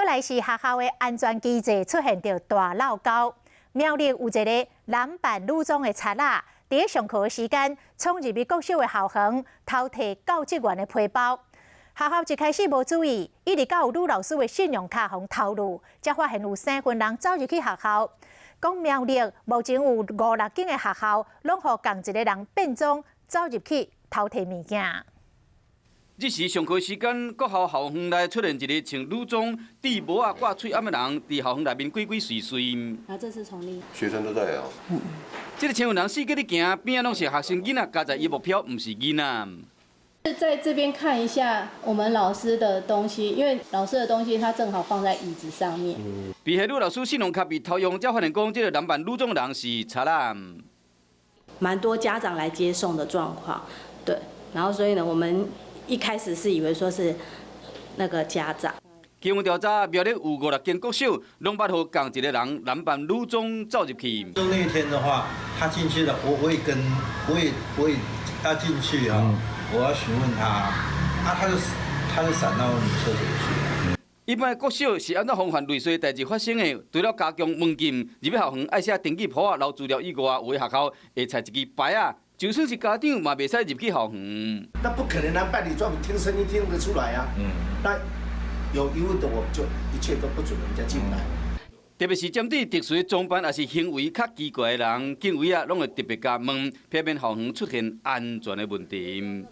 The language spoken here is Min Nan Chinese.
來是學校的安全機制出現著大漏溝。苗栗有一个男扮女裝的賊仔，佇咧上課的時間，衝入去國小的校園，偷提教職員的皮包。學校一開始無注意，一直到有女老師的信用卡予偷去，才發現有三個人走入去學校。講苗栗目前有五六間的學校，攏予仝一个人變裝走入去偷提物件。這時上課時間，國校校園內出現一个穿女裝、戴帽仔、掛喙罨的人，佇校園內面鬼鬼祟祟。啊，這是從你學生都在哦。這个穿人四界咧行，邊仔攏是學生囡仔，加在伊目標毋是囡仔。在這邊看一下我們老師的東西，因為老師的東西他正好放在椅子上面。被害女老師信用卡被偷用，才發現講這个男扮女裝人是賊仔。蠻多家長來接送的狀況，對，然後所以呢，我們一開始是以為說是那個家長。經過調查，苗栗有五六間國小，攏捌予仝一个人男扮女裝走入去。就那一天的話，他進去了，我會跟，我也要進去啊，我要詢問他，啊，他就閃到女廁所去。一般國小是按怎防範類似代誌發生的？除了加強門禁，入去校園愛寫登記簿仔、留資料以外，有的學校會採一支牌仔，就算是家長嘛袂使入去校園。那不可能男扮女裝，聽聲音聽得出來啊。那有疑問的，我們就一切都不准人家進來。特別是針對特殊裝扮抑是行為較奇怪的人，警衛啊，攏會特別共問，避免校園出現安全的問題。